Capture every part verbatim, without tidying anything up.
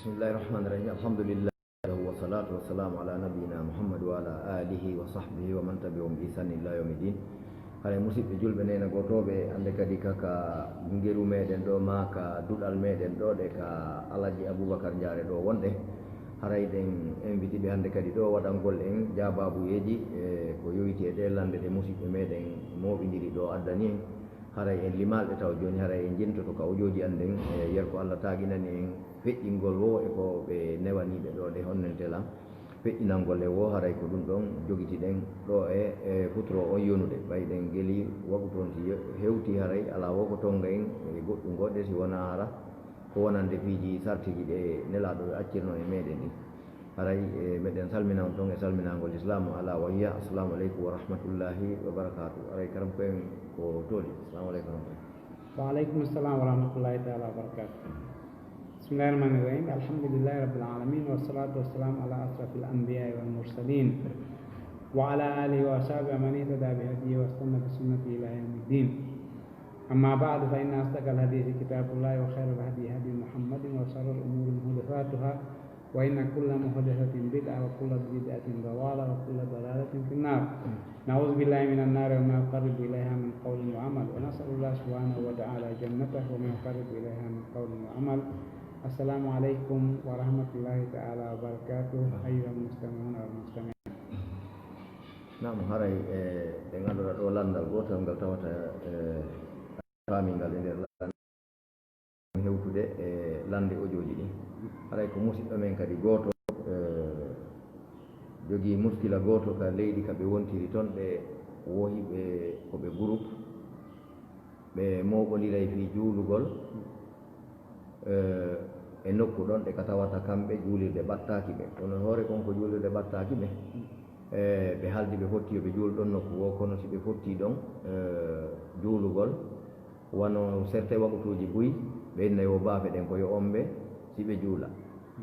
Bismillahi rahmani rahim. Alhamdulillah. Wassalatu wassalamu ala nabiyina Muhammad wa ala alihi wa sahbihi wa man tabi'ahum bi ihsan ila yawmi din. Haray musidɓe julɓe, nena gotooɓe, hannde kadi ka, ka ngeru meɗen ɗo, ma ka duɗal meɗen ɗo, ɗe ka Alaji Abubakar Jaare ɗo wonɗe. Haray ɗen inviti ɓe hannde kadi ɗo waɗangol en jaabaabuyeeji, e ko yowiti e ɗe lande ɗe musidɓe meɗen mooɓindiri ɗo addani en. Haray en limaali ɗe taw jooni, haray en jentoto ka ojooji an ɗen, e yer ko Allah taaginani en feƴƴingol wo e ko ɓe newani ɓe ɗo ɗe honnentela. Feƴƴinangol e wo, haray ko ɗum ɗon jogitiɗen ɗo e, e futuro on yonude. Ɓay ɗen geli waɓu toon si yo-, hewti, haray alaa wo ko tonga en e goɗɗum goɗɗe si wonaa hara ko wonande piiji sartiji ɗe Nelaaɗo accirno e meɗen ɗin. Haray, e, meɗen salmina on toon e salminangol Islaamu, alaa wa hiya, assalamu aleykum wa rahmatullahi wa barakaatu. Haray karam ko en ko tooli. Assalamu aleykum wa rahmatullahi. وعليكم السلام ورحمة الله تعالى وبركاته. بسم الله الرحمن الرحيم. الحمد لله رب العالمين، والصلاة والسلام على أشرف الأنبياء والمرسلين، وعلى آله وأصحابه ومن اهتدى بهديه واستنى بسنته إلى يوم الدين. أما بعد، فإن أصدق الحديث كتاب الله، وخير الهدي هدي محمد، وشر الأمور محدثاتها، وإن كل محدثة بدعة، وكل بدعة ضلالة، وكل ضلالة في النار. نعوذ بالله من النار وما يقرب إليها من قول وعمل، ونسأل الله سبحانه وتعالى جنته وما يقرب إليها من قول وعمل. السلام عليكم ورحمة الله تعالى وبركاته، أيها المستمعون والمستمعات. Naam, haray, e, en ngadora ɗo lanndal gootal ngal tawata, e, faamingal e nder lanndal. Hewtude e lande ojooji ɗin. Haray ko musiɗɗo men kadi gooto, eh, jogii muskila gooto ka leydi ka ɓe wontiri ton, ɓe wohi ɓe ko ɓe groupe, ɓe mooɓondiray fii juulugol, eh, e nokku ɗon ɗe ka tawata kamɓe juulirde ɓattaaki ɓe. Kono hoore kon ko juulirde ɓattaaki ɓe, eh, ɓe haldi ɓe fotti yo ɓe juul ɗon nokku woo, kono si ɓe fotti ɗon, eh, juulugol, wano serte wakutuuji buy, ɓe innay wo baafe ɗen ko yo omɓe si ɓe juula.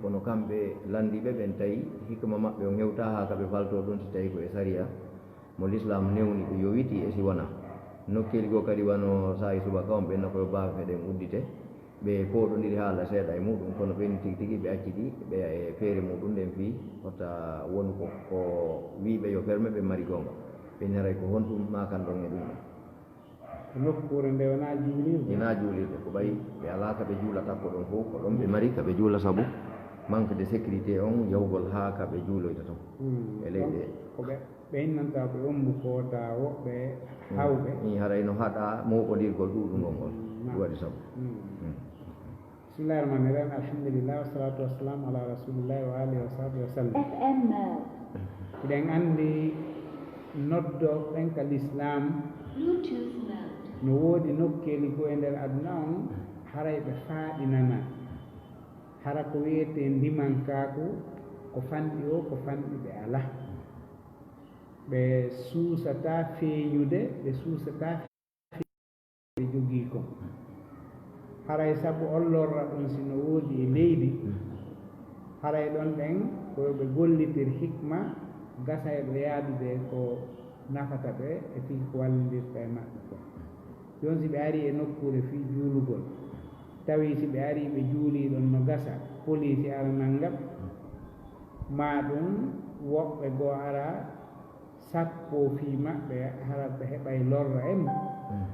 Kono kamɓe lanndiiɓe ɓen tawi hikma maɓɓe on hewtaa haa ka ɓe faltoo ɗum si tawi ko e sariya mo Lislaam newni, ɗum yowitii e si wonaa. Nokkeeli goo kadi wano saa'i subaka on, ɓe inna ko yo baafe ɗen uddite. Ɓe pooɗondiri haala seeɗa e muɗum, kono ɓen tigi tigi ɓe accidi ɓe e feere muɗum nden fii wota wonu ko, ko wiiɓe yo ferme ɓe mari goonga. Ɓe inni haray ko honɗum maakan ɗon e ɗum ɗon? Ko nokkuure nde wonaa juulirde. Hinaa juulirde, ko ɓay ɓe alaa ka ɓe juulata ko ɗon fof, ko ɗon ɓe mari ka ɓe juula sabu manque de sécurité on yahugol haa ka ɓe juuloyta ton. Hmm. E leyɗe. Donc, ko ɓe, ɓe innanta ɓe ombu ko ta woɓɓe hawɓe. Ni haray no haɗa mooɓondirgol ɗuuɗungol ngol. Hmm, naam. Ɗum waɗi sabu. Hmm. Hmm. بسم الله الرحمن الرحيم. الحمد لله والصلاة والسلام على رسول الله وآله وصحبه وسلم. F M mode. Hiɗen anndi noddooɓe ɓen ka Lislaam. Bluetooth mode. No woodi nokkeeli goo e nder aduna on, haray ɓe faaɗinanaa. Hara ko wi'etee ndimankaaku, ko fanɗi o, ko fanɗi ɓe alaa. Ɓe suusataa feeñude, ɓe suusataa ɓe jogii kon. Haray sabu on lorra ɗon si no woodi e leydi, haray ɗon ɗen ko yo ɓe gollitir hikma gasayɗo yaadude e ko nafata ɓe e fii ko wallindirta e maɓɓe kon. Jooni si ɓe arii e nokkuure fii juulugol, tawi si ɓe arii ɓe juulii ɗon no gasa, poliisi ara nannga ɓe, maa ɗum woɓɓe goo ara sakkoo fii maɓɓe, hara ɓe heɓay lorra e mum. Mm.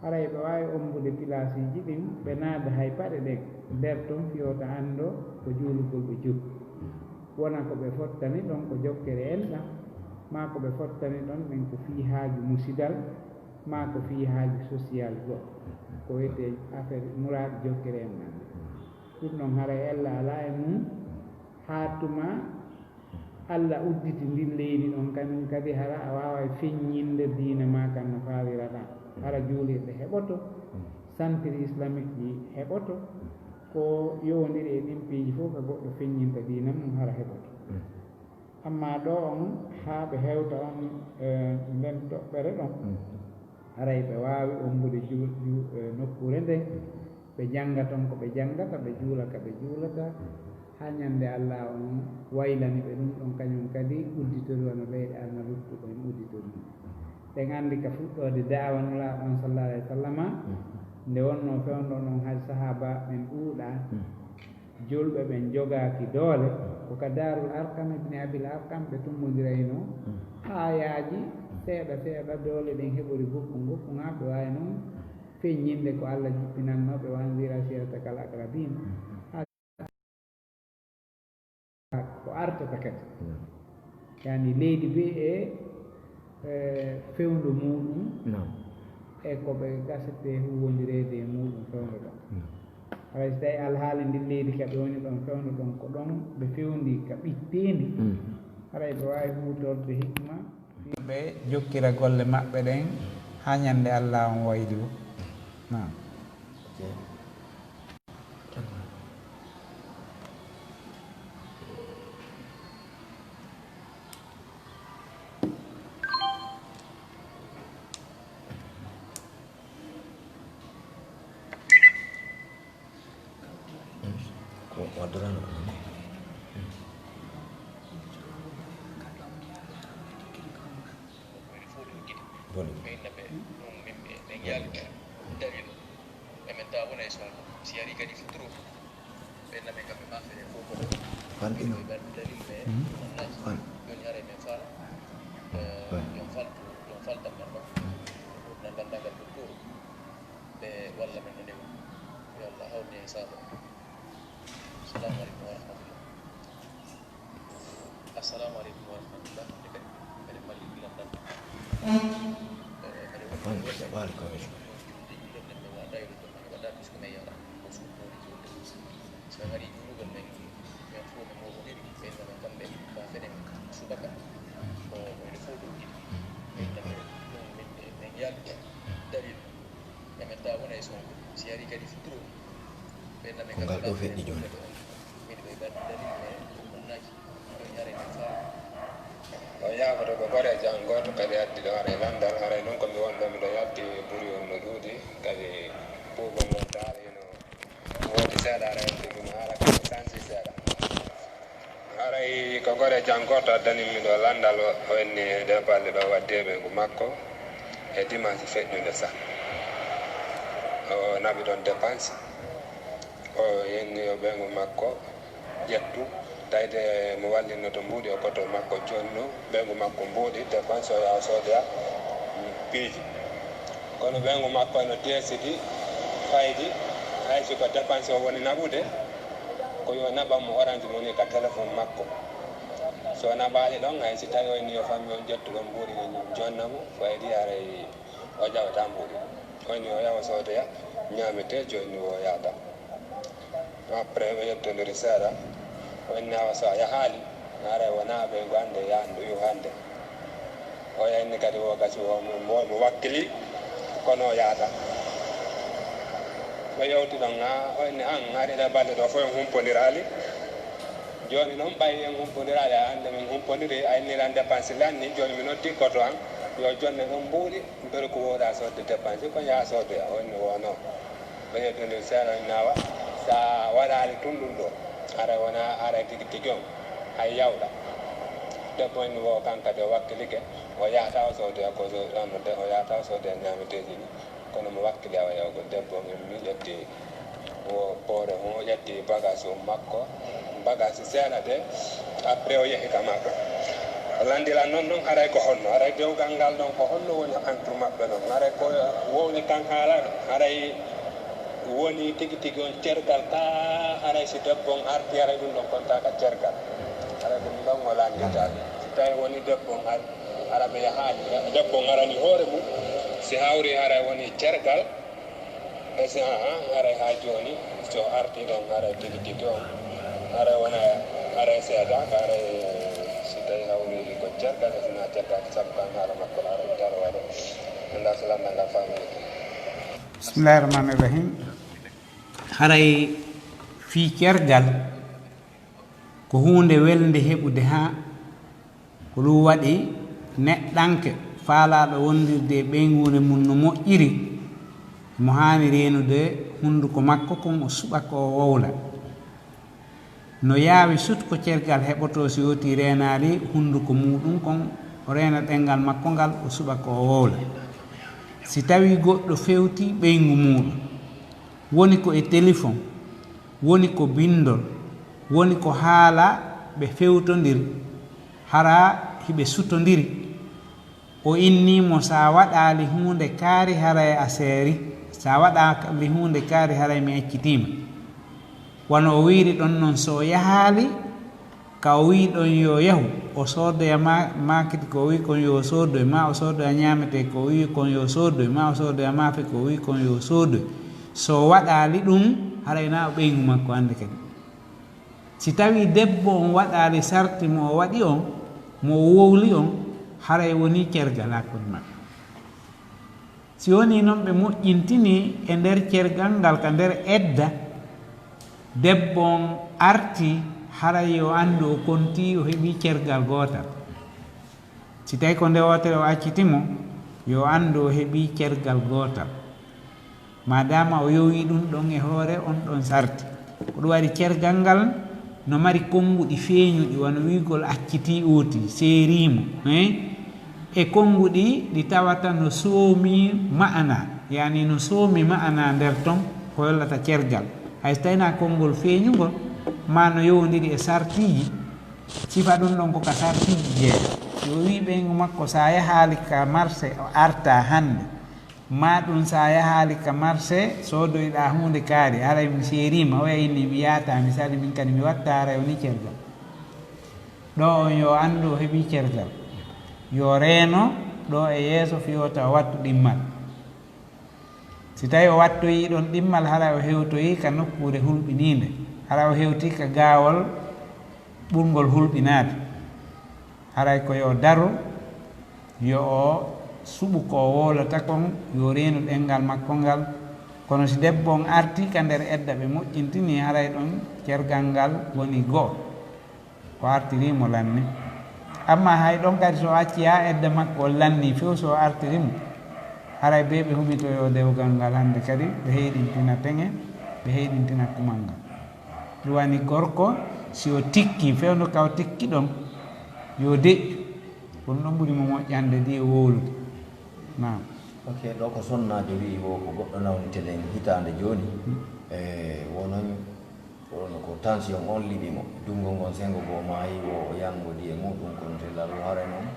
Haray ɓe waawi ombude pilaasiiji ɗin, ɓe naada hay paɗe ɗen nder ton fii wota anndo ko juulugol ɓe jokki. Wona ko ɓe fottani ɗon ko jokkere enɗam, maa ko ɓe fottani ɗon ɓen ko fii haaju musidal, maa ko fii haaju sosiyal goɗɗo. Ko wiyetee affaire muraadu jokkere enɗam. Ɗum ɗon haray ella alaa e mum, haa tuma Alla udditi ndin leydi ɗon, kañum kadi hara a waaway feññinde diina maa kan no faawiraɗaa. Hara juulirɗe heɓoto, centre islamique ji heɓoto, ko yowondiri e ɗin piiji fof ka goɗɗo feññinta diina mum hara heɓoto. Amma ɗo on, haa ɓe hewta on, eh, nden toɓɓere ɗon, haray ɓe waawi ombude ju-, ju-, eh, nokkuure nden. Ɓe jannga ton ko ɓe janngata, ɓe juula ka ɓe juulata, haa ñande Alla on waylani ɓe ɗum ɗon, kañum kadi udditori wano leyɗe arna luttuɗo en udditori ɗum. Ɗen anndi ka fuɗɗoode da'awa Nulaaɗo on sallallahu alayhi wa sallama, nde wonnoo fewndo non hay sahaaba ɓen ɗuuɗaa, Julɓe ɓen jogaaki doole, ko ka Daarul Arqam ibni Abil Arqam ɓe tummbondiraynoo. Aayaaji seeɗa seeɗa, doole ɗen heɓori guppu guppu, haa ɓe waawi non feññinde ko Alla jippinannoo ɓe, "Wa anzir ashirataka al aqrabin." Ko artata kadi. Yani leydi bee e, e fewndo muuɗum, e ko ɓe gasete huwwondireede e muuɗum fewndo ɗon. Haray si tawi alhaali ndin leydi ka ɓe woni ɗon fewndo ɗon, ko ɗon ɓe fewndi ka ɓitteendi, haray ɓe waawi huutorde hikma, ɓe jokkira golle maɓɓe ɗen haa ñande Alla on wayli o. Naam. Ko waddorano ko non. Boni. Emen tawa wona e Sonko. Si ari kadi futuro, ɓe naɓe kamɓe ma fere fof ko ɗo. Fan ino? Ɓe ɓe dalil ɓe, fan? Joni haray men faala. Fan? Yon faltu, yon falta men ɗo. Nan landangal docteur. Ɓe walla men no newi. Yo Allah hawni e saaba. Assalamu aleykum wa rahmatullah. Assalamu aleykum wa rahmatullah. Nde kadi, mbeɗa malli gilam ɗan. Mbeɗa woni Waaleykum salam. Julde, julde, nden mi waɗa e ɗum, mi waɗa puisque mi yara ko suuɗoore julde. So en ari juulugol men, men fof men moɓodiri, ɓe no men kamɓe, ka fenen subaka. Ko, ko ene fof ɗum ɗiɗi. Men kamɓe, ɗum min, men yalti dalil. Emen tawa wona e Sonko. Si ari kadi futuro, ɓe namen ko ngal ɗo feƴƴi jooni. Min ɓe ɓen dalil ɓe ɗum ɗon naji. Ɗo yare men faami. O yaafoto ko gore jam gooto kadi addi ɗo haray lanndal, haray noon ko mi wonɗo miɗo yalti buri on no ɗuuɗi, kadi buubo ngol taari no woodi seeɗa, haray ɗum haala kadi sansi seeɗa. Haray ko gore jam gooto addani mi ɗo lanndal, o, o inni e ɗee balɗe ɗo waɗde e ɓeyngu makko e dimanche feƴƴunde sa. O naɓi ɗon dépense. O yenni o ɓeyngu makko ƴettu, tawde mo wallinno to mbuuɗi o koto makko jonnu, ɓeyngu makko mbuuɗi, dépense o yaha soodoya piiji. Kono ɓeyngu makko eno deesidi, faydi, hay si ko dépense o woni naɓude, ko yo naɓan mo Orange Money ka téléphone makko. So naɓaali ɗon, hay si tawi o inni yo fammi on ƴettu ɗon mbuuɗi, jonna mo, faydi haray o ƴawata mbuuɗi. O inni o yaha o soodoya ñaametee, jooni o yaada. Après ɓe yettondiri seeɗa, o inni awa so a yahaali, haray wonaa ɓeyngu hannde yahandu yo hannde. O inni kadi o gasi o mo, mo, mo wakkili, kono o yaada. Ɓe yewti ɗon haa o inni an hari ɗe balɗe ɗo fof en humpondiraali. Jooni noon ɓay en humpondiraali, a hannde min humpondiri, a inni lan dépense lan ni, jooni mi noddi koto an, yo jonne ɗon mbuuɗi. Mbele ko wooɗaa soodde dépense, ko yaha sooddoya, o inni woo non. Ɓe yeddondiri seeɗa, o inni awa, so a waɗaali tun ɗum ɗo, haray wonaa haray tigi tigi on, hay yawɗa. Debbo inni woo kan kadi o wakkilike, o yahata o soodoya ko so-, ɗon no de-, o yahata o soodoya ñaameteeji ɗi. Kono mo wakkili awa yawgol debbo on, mi ƴetti o poore on, o ƴetti bagage on makko, bagage seeɗa de, après o yehi ka maɓɓe. O lanndila non non, haray ko honno, haray dewgal ngal ɗon ko honno woni entre maɓɓe ɗon, haray ko wowli kan haala ɗo, haray woni tigi tigi on cergal ka, haray si debbo on arti, haray ɗum ɗon kontaaka cergal, haray ko ɗum ɗon o lanndita. Si tawi woni debbo on ar-, hara ɓe yahaali, debbo on arani hoore mum, si hawri haray woni cergal, E si, a, a, haray haa jooni, so artii ɗon, haray tigi tigi on, haray wona, haray seedaaka, haray si tawii hawri ko cergal, e si naa cergaaka, sabu kan haala makko, haray daro waɗo. Anndaa so lanndal ngal faamii. Bismillaahi Rahmaani Rahiim. Haray fii cergal, ko huunde welnde heɓude haa ko ɗum waɗi neɗɗanke faalaaɗo wondirde e ɓeynguure mum no moƴƴiri, mo haani reenude hunnduko makko kon o suɓa ko o wowla. No yaawi sut ko cergal heɓotoo si woti reenaali hunnduko muuɗum kon, o reena ɗemngal makko ngal, o suɓa ko o wowla. Si tawii goɗɗo fewtii ɓeyngu muuɗum, woni ko e telefon, woni ko binndol, woni ko haala ɓe fewtondiri, hara hiɓe sutondiri. O innii mo, so a waɗaali huunde kaari, haray a seeri, so a waɗaali huunde kaari, haray mi accitiima. Wano o wiiri ɗon non, so o yahaali ka o wi'i ɗon yo yahu, o soodoya ma-, maakiti ko o wi'i kon yo o soodoy, ma o soodoya ñaametee ko o wi'i kon yo o soodoy, ma o soodoya maafe ko o wi'i kon yo o soodoy. So o waɗaali ɗum, haray na o ɓeyngu makko hannde kadi. Si tawii debbo on waɗaali sarti mo o waɗi on, mo o wowli on, haray wonii cergal hakkunde maɓɓe. Si wonii non ɓe moƴƴintinii e nder cergal ngal ka nder edda, debbo on artii, haray yo anndu o kontii o heɓii cergal gootal. Si tawii ko nde wootere o acciti mo, yo anndu o heɓii cergal gootal. Maadaama o yowii ɗum ɗon e hoore on ɗon sarti. Ko ɗum waɗi cergal ngal no mari konnguɗi feeñuɗi, wano wi'ugol accitii ooti, seerii mo, eh? E konnguɗi ɗi tawata no soomi ma'ana, yaani no soomi ma'ana nder ton ko hollata cergal. Hay so tawii na konngol feeñungol, maa no yowondiri e sartiiji, sifa ɗum ɗon ko ka sartiiji jeeya. Yo wii ɓeyngu makko, so a yahaali ka marse, o arta hannde. Maa ɗum, so a yahaali ka marse, soodoyɗaa huunde kaari, haray mi seeriima, oya inni mi yaata, mi sali, min kadi mi watta, haray wonii cergal. Ɗo on yo anndu o heɓii cergal. Yo reeno ɗo e yeeso fii wota o wattu ɗimmal. Si tawii o wattoyii ɗon ɗimmal, haray o hewtoyii ka nokkuure hulɓiniinde, haray o hewtii ka gaawol ɓurngol hulɓinaade. Haray ko yo daru, yo o suɓu ko o wowlata kon, yo reenu ɗemngal makko ngal. Kono si debbo on artii ka nder edda ɓe moƴƴintinii, haray ɗon cergal ngal woni go'o. O artirii mo lanni. Ammaa hay ɗon kadi, so o accii haa edda makko on lannii few, so o artirii mo, haray bee ɓe humitoyoo dewgal ngal hannde kadi, ɓe heyɗintina teŋe, ɓe heyɗintina kumal ngal. Ɗum woni gorko, si o tikkii, fewndo ka o tikki ɗon, yo deƴƴu. Ko ɗum ɗon ɓuri mo moƴƴande ɗi e wowlude. Naam. Ok, ɗo ko sonnaajo wi'i wo ko goɗɗo nawnitelen hitaande jooni. E wo noon, kono ko tension on liɓi mo. Junngo ngon senngo goo maayi, wo o yanngodi e muuɗum, kono te lalu haray noon,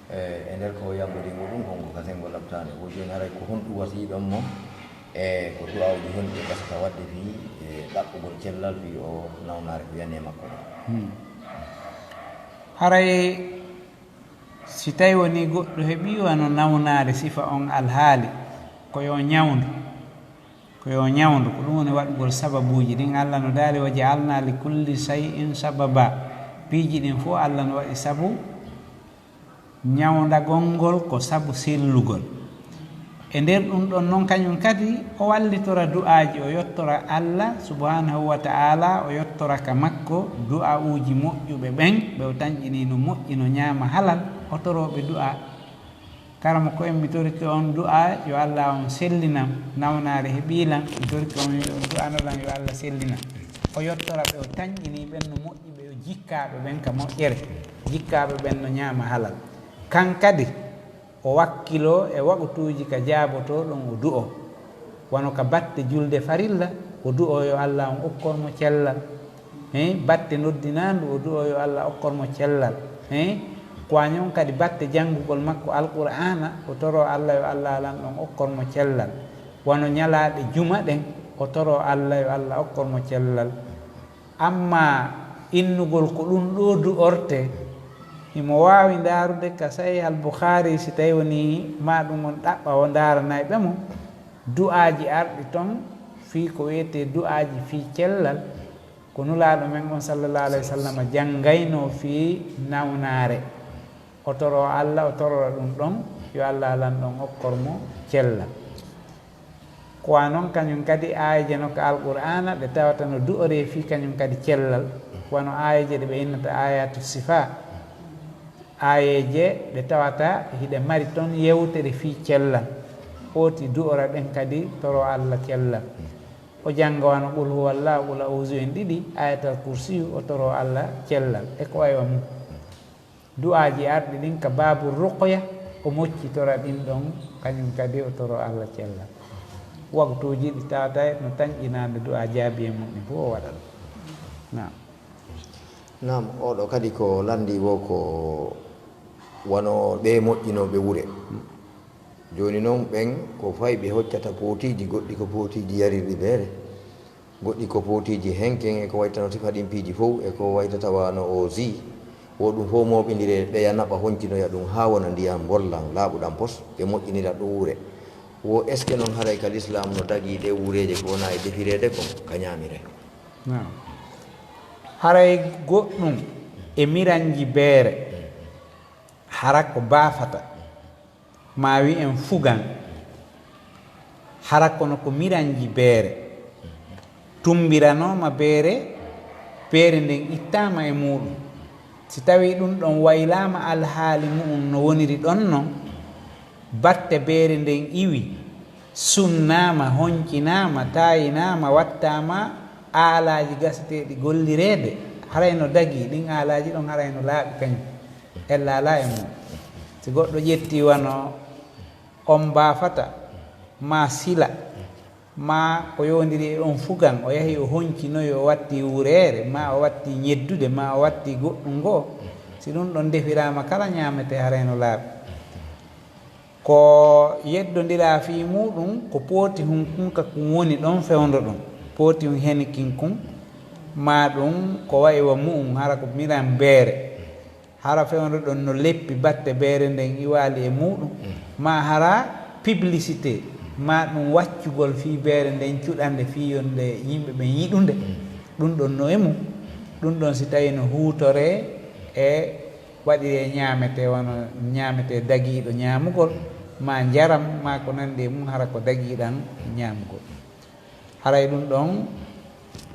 e, e nder ko o yanngodi muuɗum, kon ko ka senngo laɓtaande. Wo jooni haray ko honɗum wasiyiɗon mo? E ko du'aawuji honɗi ɓe basata waɗde fii, e, ɗaɓɓugol cellal fii o nawnaare ko yani e makko ɗo? Hmm. Haray si tawi wonii goɗɗo heɓii wano nawnaare sifa on alhaali, ko yo ñawndu, ko yo ñawndu, ko ɗum woni waɗugol sababuuji ɗin. Allah no daali, "Wa ja'alna li kulli shay'in sababa." Piiji ɗin fof Allah no waɗi sabu. Ñawndagol ngol ko sabu sellugol. E nder ɗum ɗon non kañum kadi, o wallitora du'aaji, o yottora Allah subhanahu wa ta'ala, o yottora ka makko du'aa'uuji moƴƴuɓe ɓen, ɓe o tanƴinii no moƴƴi, no ñaama halal, o torooɓe du'aa. Karamoko en, mi torike on du'aa, yo Allah on sellinam, nawnaare heɓii lan, mi torike on, yo on du'ano lan, yo Allah sellinam. O yottora ɓe o tanƴinii ɓen no moƴƴi, ɓe o jikkaaɓe ɓen ka moƴƴere, jikkaaɓe ɓen no ñaama halal. Kan kadi, o wakkiloo e waqtuuji ka jaabotoo ɗon o du'oo. Wano ka batte julde farilla, o du'oo yo Allah on okkor mo cellal. He, batte noddinaandu, o du'oo yo Allah okkor mo cellal. He, ko wañi on kadi batte janngugol makko Alqur'aana, o toroo Allah yo Allah lan ɗon okkor mo cellal. Wano ñalaaɗe juma ɗen, o toroo Allah yo Allah okkor mo cellal. Ammaa innugol ko ɗum ɗoo du'ortee, himo waawi ndaarude ka Sahih al-Bukhari, si tawii wonii maa ɗum on ɗaɓɓa o ndaaranayɓe mo, du'aaji arɗi ton fii ko wi'etee du'aaji fii cellal, ko Nulaaɗo men on sallallahu alayhi wa sallam janngaynoo fii nawnaare. O toroo Allah, o torora ɗum ɗon, yo Allah lan ɗon okkor mo cellal. Ko wa non kañum kadi aayeeje no ka Alqur'aana ɗe tawata no du'oree fii kañum kadi cellal, wano aayeeje ɗe ɓe innata aayaatu sifa. Aayeeje ɗe tawata hiɗe mari ton yewtere fii cellal. Hooti du'ora ɗen kadi toroo Allah cellal. O jannga wano Qul huwallahu, Qul a'uuzu en ɗiɗi, Aayatal Kursiyu, o toroo Allah cellal. E ko waywa mum. Du'aaji arɗi ɗin ka baabu ruqya, o moccitora ɗin ɗon, kañum kadi o toroo Allah cellal. Waktuuji ɗi tawata no tanƴinaande du'a jaabi e muɗum fof o waɗa ɗum. Naam. Naam, oɗo kadi ko lanndi wo ko wano ɓe moƴƴinooɓe wure. Jooni noon ɓen ko fayɓe hoccata pootiiji, goɗɗi ko pootiiji yarirɗi beere, goɗɗi ko pootiiji henken e ko waytano sifa ɗin piiji fof e ko waytata wano o zi. Wo ɗum fof mooɓindire ɓeya naɓa honcinoya ɗum haa wona ndiyam mbollan laaɓuɗam pos ɓe moƴƴinira ɗum wure. Wo est-ce que noon haray ka lislaam no dagii ɗe wureeje ko wona e defireede kon ka ñaamire? Naam. Haray goɗɗum e miranji beere hara ko baafata ma wi'en fugan hara kono ko miranji beere tumbiranooma beere beere nden ittaama e muuɗum. Si tawii ɗum ɗon waylaama alhaali mu'um no woniri ɗon non, batte beere nden iwi, sunnaama, honcinaama, taayinaama, wattaama aalaaji gaseteeɗi gollireede, haray no dagii, ɗin aalaaji ɗon haray no laaɓi kañum, ella alaa e mu'um. Si goɗɗo ƴettii wano on baafata, maa sila, maa ko yowondiri e on fugan, o yahi o honcinoyi, o watti wureere, maa o watti ñeddude, maa o watti goɗɗum goo, si ɗum ɗon defiraama kala ñaametee haray no laaɓi. Ko yeddondiraa fii muuɗum ko pooti hun kun ka kun woni ɗon fewndo ɗum, pooti hun henikin kun, maa ɗum ko wa'i wa mu'um hara ko miran beere. Hara fewndo ɗon no leppi batte beere nden iwaali e muuɗum, maa hara publicité, maa ɗum waccugol fii beere nden cuɗande fii yonde yimɓe ɓen yiɗunde, ɗum ɗon no e mum. Ɗum ɗon si tawii no huutoree e waɗiree ñaametee, wano ñaametee dagiiɗo ñaamugol, maa njaram, maa ko nanndi e mum, hara ko dagiiɗan ñaamugol. Haray ɗum ɗon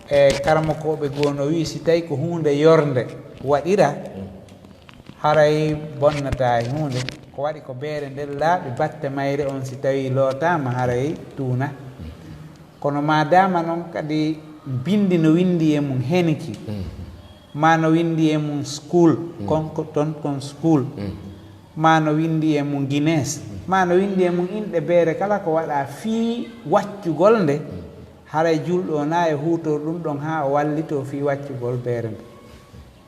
e karamokooɓe goo no wi'i si tawii ko huunde yornde waɗira, haray bonnataa e huunde. Ko waɗi ko beere nden laaɓi batte mayre on si tawii lootaama haray tuuna. Kono maadaama non kadi binndi no winndi e mum henki, maa no winndi e mum school, kon ko ton kon school, maa no winndi e mum Guinness, maa no winndi e mum inɗe beere kala ko waɗaa fii waccugol nde, haray julɗo o na e huutor ɗum ɗon haa o wallitoo fii waccugol beere nde.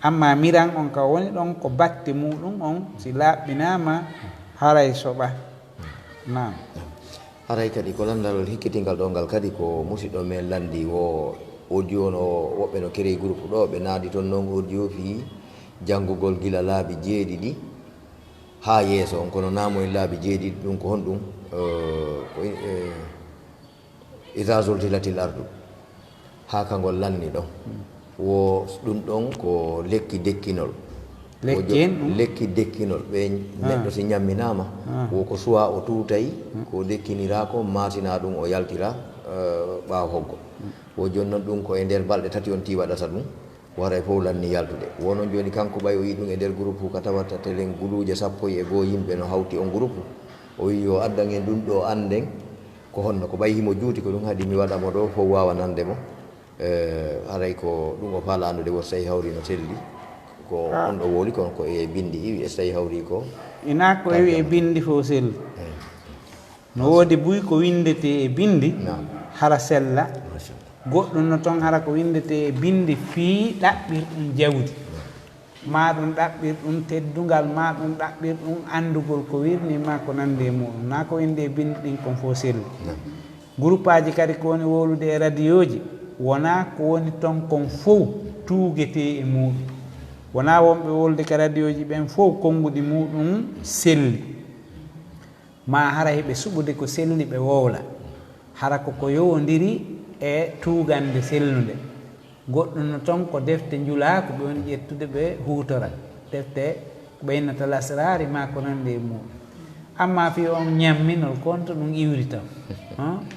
Ammaa miran on ka woni ɗon ko batte muuɗum on si laaɓɓinaama haray soɓa. Naam. Haray kadi ko lanndal hikkitingal ɗo ngal kadi ko musiɗɗo men lanndi wo audio no woɓɓe no kereyi groupe ɗo ɓe naadi toon noon audio fii janngugol gila laabi jeeɗiɗi haa yeeso on, kono naamoyen laabi jeeɗiɗi ɗum ko honɗum? Eh, ko in- eh, iza zulzilatil ardu haa ka ngol lanni ɗon wo ɗum ɗon ko lekki dekkinol. Wo jo- Lekki en ɗum? Lekki dekkinol ɓe neɗɗo si ñamminaama wo ko suwa o tuutay ko dekkinira ko maasina ɗum o yaltira eh, ɓaawo hoggo. Wo jooni noon ɗum ko e nder balɗe tati on tii waɗata ɗum. Waray fof lanni yaltude. Wonon jooni kanko ɓay o yii ɗum e nder groupe ka tawata telen guluuje sappo e goo yimɓe no hawti on groupe. O wi'i yo addan en ɗum ɗo annden ko honno ko ɓay himo juuti ko ɗum haɗi mi waɗa mo ɗo fof waawa nande mo. Eh, haray ko ɗum o faala anndude woto so tawi hawri no selli ko on ɗo wowli kono ko e binndi iwi e so tawi hawri ko Ina ko iwi e binndi fof selli. No woodi buy ko winndetee e binndi hara sella. Goɗɗum no toon hara ko winndetee e binndi fii ɗaɓɓirɗum jawdi, maa ɗum ɗaɓɓirɗum teddungal, maa ɗum ɗaɓɓirɗum anndugol ko wirnii maa ko nanndi e muuɗum. Naa ko winndi e binndi ɗin kon fof selli. Guruppaaji kadi ko woni wowlude e radiyooji, wonaa ko woni toon kon fof tuugetee e muuɗum. Wonaa wonɓe wowlude ka radiyooji ɓen fof konnguɗi muuɗum selli. Maa hara hiɓe suɓude ko selli ɓe wowla, hara ko ko yowondiri e tuugannde sellunde. Goɗɗum no toon ko defte njulaaku ɓe woni ƴettude ɓe huutora, defte ɓeynata lasraari maa ko nanndi e muuɗum. Ammaa fii on ñamminol, ko on to ɗum iwri taw.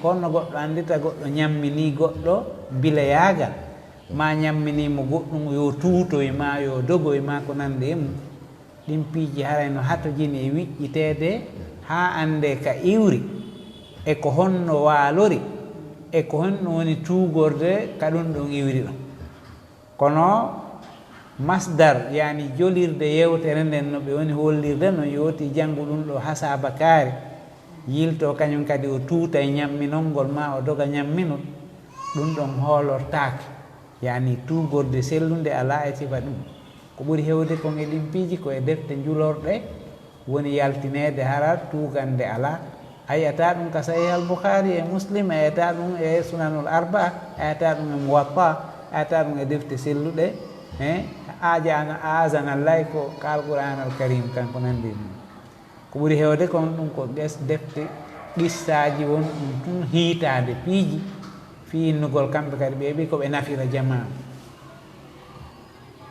Ko on no goɗɗo anndita goɗɗo ñamminii goɗɗo mbileyaagal, maa ñamminii mo goɗɗum yo tuutoy maa yo dogoy maa ko nanndi e mum. Ɗin piiji haray no hatojini e wiƴƴiteede haa anndee ka iwri e ko honno waalori e ko honno woni tuugorde ka ɗum ɗon iwri ɗon. Kono masdar, yani jolirde yewtere nden no ɓe woni hollirde no yooti janngu ɗum ɗo hasaaba kaari. yilto kañum kadi o tuuta e ñamminol ngol ma o doga ñamminol, ɗum ɗon hoolortaake, yani tuugorde sellunde alaa e sifa ɗum. Ko ɓuri heewde kon e ɗin piiji ko e defte njulorɗe woni yaltineede, hara tuugannde alaa. A yi'ataa ɗum ka Sahih al-Bukhari e Muslim, a yi'ataa ɗum e Sunanul Arba'a, a yi'ataa ɗum e Muwatta, a yi'ataa ɗum e defte selluɗe. Eh, aajana, aazana Allaahi ko ka Al-Qur'aan al-Kariim kan ko nanndi ɗum. Ko ɓuri heewde kon ɗum ko des-, defte qissaaji won ɗum tun hiitaade piiji fii innugol kamɓe kadi ɓe ɓi ko ɓe nafira jamaa.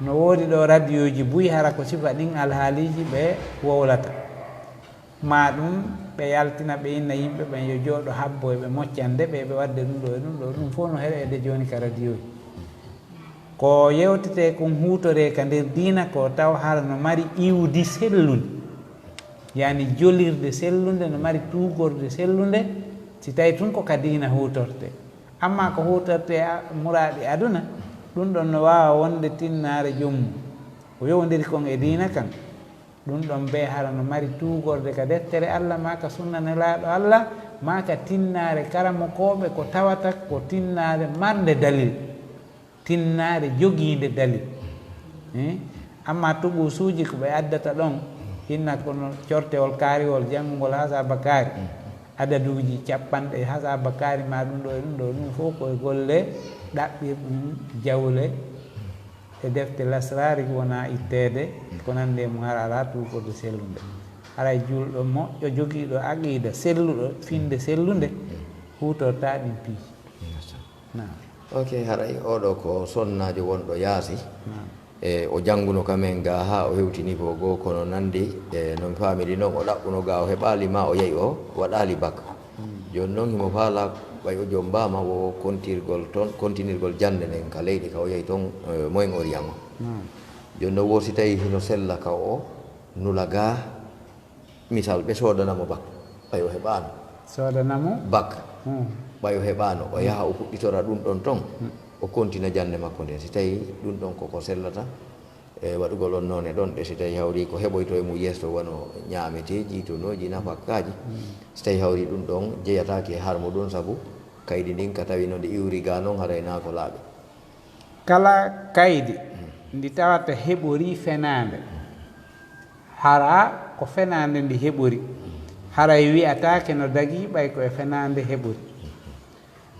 No woodi ɗo radiyooji buy hara ko sifa ɗin alhaaliiji ɓe wowlata. Maa ɗum ɓe yaltina ɓe inna yimɓe ɓen yo jooɗo habbo e ɓe moccande ɓe, ɓe waɗde ɗum ɗo e ɗum ɗo, ɗum fof no heɗeede jooni ka radiyooji. Ko yewtetee kon huutoree ka nder diina ko taw hara no mari iwdi sellundi, yani jolirde sellunde, no mari tuugorde sellunde, si tawi tun ko ka diina huutortee. Amma ko huutortee a-, muraaɗi aduna, ɗum ɗon no waawa wonde tinnaare joom mum. Ko yowndiri kon e diina kan, ɗum ɗon bee hara no mari tuugorde ka deftere Alla, maa ka sunna Nelaaɗo Alla, maa ka tinnaare karamokooɓe ko tawata ko tinnaare marnde dalil, tinnaare jogiinde dalil. Eh? Amma tuɓuusuuji ko ɓe addata ɗon, hinna kono cortewol kaariwol, janngugol hasaaba kaari, adaduuji capanɗe hasaaba kaari maa ɗum ɗo e ɗum ɗo, ɗum fof ko e golle ɗaɓɓirɗum jawle e defte lasraari wona itteede, ko nanndi e mum hara alaa tuugorde sellunde. Haray juulɗo moƴƴo jogiiɗo aqiida selluɗo, finnde sellunde, huutortaa ɗin piiji. Naam. Ok, haray oɗo ko sonnaajo wonɗo yaasi. Naam. E, o jannguno ka men ga haa o hewti niveau goo, kono nanndi, e, no mi faamiri non, o ɗaɓɓuno ga, o heɓaali ma o yahi o waɗaali bac. Mm. Jooni non himo faala ɓay o jommbaama wo kontirgol ton, kontinirgol jannde nden ka leydi ka o yahi ton, e, Moyen Orient o. Naam. Jooni non woo si tawi hino sella ka o nula ga, misal, ɓe soodana mo bac, ɓay o heɓaano. Soodana mo? Bac. Hmm. Ɓay o heɓaano, o yaha o fuɗɗitora ɗum ɗon ton, hmm, o kontina jannde makko nden. Si tawi ɗum ɗon koko sellata e waɗugol on noone ɗon, ɗe si tawi hawri ko heɓoyto e mum yeeso, wano ñaameteeji, tonooji, nafakkaaji. Hmm. Si tawi hawri ɗum ɗon jeyataake e harmo ɗum, sabu kaydi ndin ka tawi no ndi iwri ga non, haray naa ko laaɓi. Kala kaydi ndi tawata heɓorii fenaande, hara ko fenaande ndi heɓori, haray wi'ataake no dagii ɓay ko e fenaande heɓori.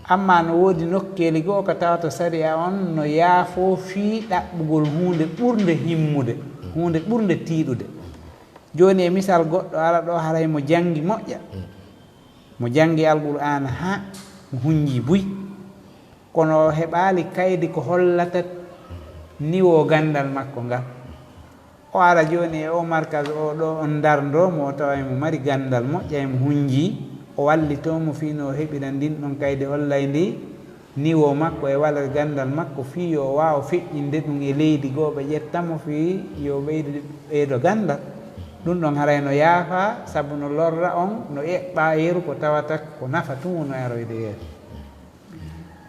Amma no woodi nokkeeli goo ka tawata sariya on no yaafoo fii ɗaɓɓugol huunde ɓurnde himmude, huunde ɓurnde tiiɗude. Jooni e misal goɗɗo ara ɗoo haray mo janngi moƴƴa, mo janngi Alqur'aana haa mo hunjii buy, kono o heɓaali kaydi ko hollata niwoo ganndal makko ngal. O ara jooni e oo markaz oo ɗoo, on ndarndoo mo, o tawa emo mari ganndal moƴƴa, emo hunjii, o wallitoo mo fii no o heɓira ndin ɗon kaydi hollayndi niwoo makko e waler ganndal makko, fii yo o waaw feƴƴinde ɗum e leydi goo, ɓe ƴetta mo fii yo ɓeydu, ɓeydo ganndal. Ɗum ɗon haray no yaafaa, sabu no lorra on, no eɓɓaa yeru ko tawata ko nafa tun woni aroyde yeeso.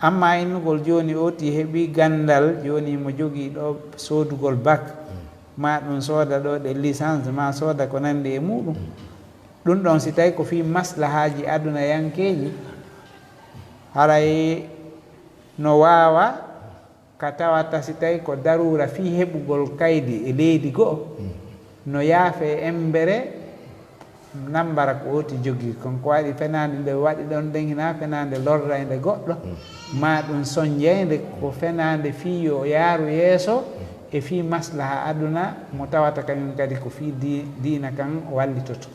Amma innugol jooni o tii heɓii ganndal, jooni mo jogii ɗoo soodugol bac, maa ɗum sooda ɗoo ɗe licence, maa sooda ko nanndi e muuɗum. Ɗum ɗon si tawi ko fii maslahaaji adunayankeeji, haray no waawa ka tawata si tawi ko daruura fii heɓugol kaydi e leydi go'o, no yaafee embere nambara ko oti jogii kon. Ko waɗi fenaande nde waɗi ɗon nden hinaa fenaande lorraynde goɗɗo, maa ɗum sonnjaynde, ko fenaande fii yo yaaru yeeso e fii maslaha aduna mo tawata kañum kadi ko fii di-, diina kan wallitoto.